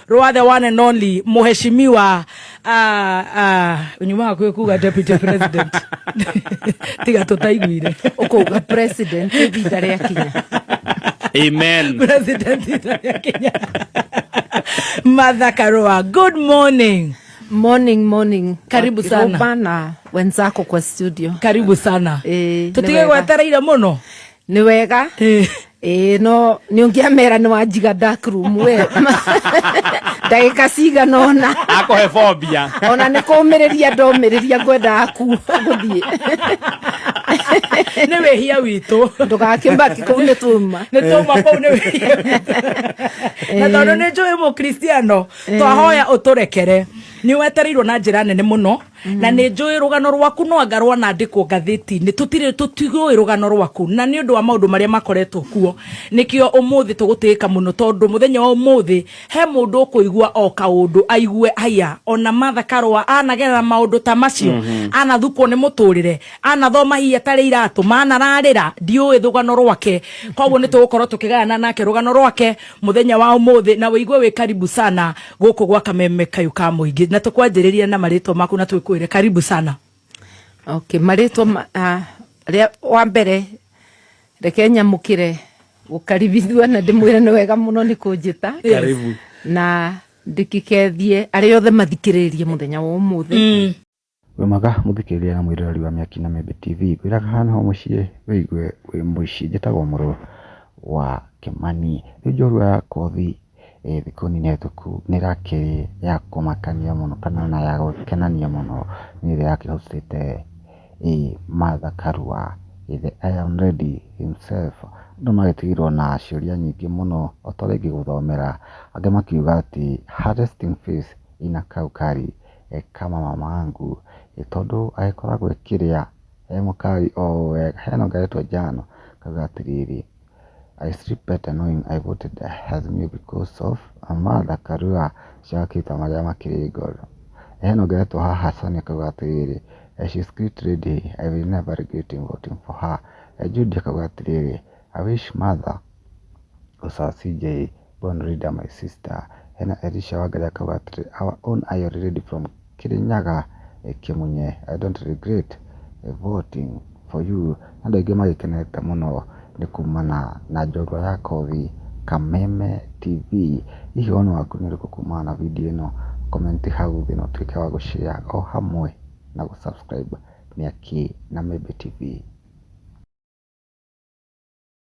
Rwa the one and only muheshimiwa nyuma hakuhĩ kuga deputy president, tiga tũtaiguire. Ũkauga president ihinda rĩa kinya. Amen. President ihinda rĩa kinya. Martha Karua, good morning. Morning, morning. Karibu sana. Roba na wenzako kwa studio. Karibu sana. Ĩĩ, nĩ tũtige wega. gwetereire mũno. Nĩ wega. Ĩĩ, no nĩ ũngĩamera nĩ wanjiga dark room we ndagĩka cigana ũna. Akũhe phobia. Ona nĩ kũmĩrĩria ndomĩrĩria ngwendaga ku gũthiĩ. Nĩ wĩhia witũ. Ndũgakĩmbaki kũu nĩ tuma. Nĩ tũma kũu, nĩ wĩhia witũ, na tondũ nĩ njũĩ mũkristiano, twahoya ũtũrekere. Nĩ wetereirwo na njĩra nene mũno, na nĩ njũĩ rũgano rwaku no anga rwanandĩkwo ngathĩti-inĩ. Tũtirĩ tũtiũĩ rũgano rwaku, na nĩ ũndũ wa maũndũ marĩa makoretwo kuo, nĩkĩo ũmũthĩ tũgũtĩĩka mũno, tondũ mũthenya wa ũmũthĩ he mũndũ ũkũigua o kaũndũ aigue aya ona Martha Karũa anagerera maũndũ ta macio, anathukwo nĩ mũtũrĩre, anathoma hihi atarĩ iratũ, manararĩra, ndiũĩ rũgano rwake. Koguo nĩ tũgũkorwo tũkĩgayana nake rũgano rwake mũthenya wa ũmũthĩ, na wĩigue wĩ karibu sana gũkũ gwa Kameme Kayũ ka Mũingĩ. Na tũkwanjĩrĩria na marĩtwa maku na twĩkwĩre karibu sana. Okay, marĩtwa rĩa wa mbere, reke nyamũkĩre gũkaribithua na ndĩmwĩre nĩ wega mũno nĩ kũnjĩta. Karibu. Na ndĩkĩkethie arĩa othe mathikĩrĩrie mũthenya wa ũmũthĩ. Wĩ mwega mũthikĩrĩria na mwĩroreri wa Mĩaki na Mĩmbi TV, ngwĩraga haha nĩho mũciĩ wĩigue wĩ mũciĩ. Njĩtagwo Mũrũ wa Kĩmani. Rĩu njorua ya kothi thikũ nini hetũku nĩ ĩrakĩrĩ ya kũmakania mũno kana ona ya gũkenania mũno, nĩ ĩrĩa yakĩhostĩte Martha Karua, the Iron Lady himself. Andũ magĩtigirwo na ciũria nyingĩ mũno o ta ũrĩa ingĩgũthomera, angĩ makiuga atĩ her resting face inakaa ukali kama mamangu, tondũ agĩkoragwo ĩkĩrĩa e mũkali o wega. Hena ũngĩ aretwo Jano akauga atĩrĩrĩ, "I sleep better knowing I voted Azimio because of Martha Karua." Ũcio akĩruta marĩa makĩrĩ ngoro. Hena ũngĩ aretwo haha Sonia akauga atĩrĩrĩ, "She's great lady, I will never regret voting for her." Judy akauga atĩrĩrĩ, "I wish Martha was a CJ born leader, my sister." Hena Elisha Wangari akauga atĩrĩrĩ, "Our own Iron Lady from Kirinyaga, Kimunye, I don't regret voting for you." Andũ aingĩ magĩkenete mũno nĩ kumana na njorua ya kothi Kameme TV. Hihi woni waku nĩ ũrĩkũ kumana na video ĩno? Comment hau thĩ na ũtuĩke wa gũshare o hamwe na gũ subscribe Mĩaki na Mĩmbi TV.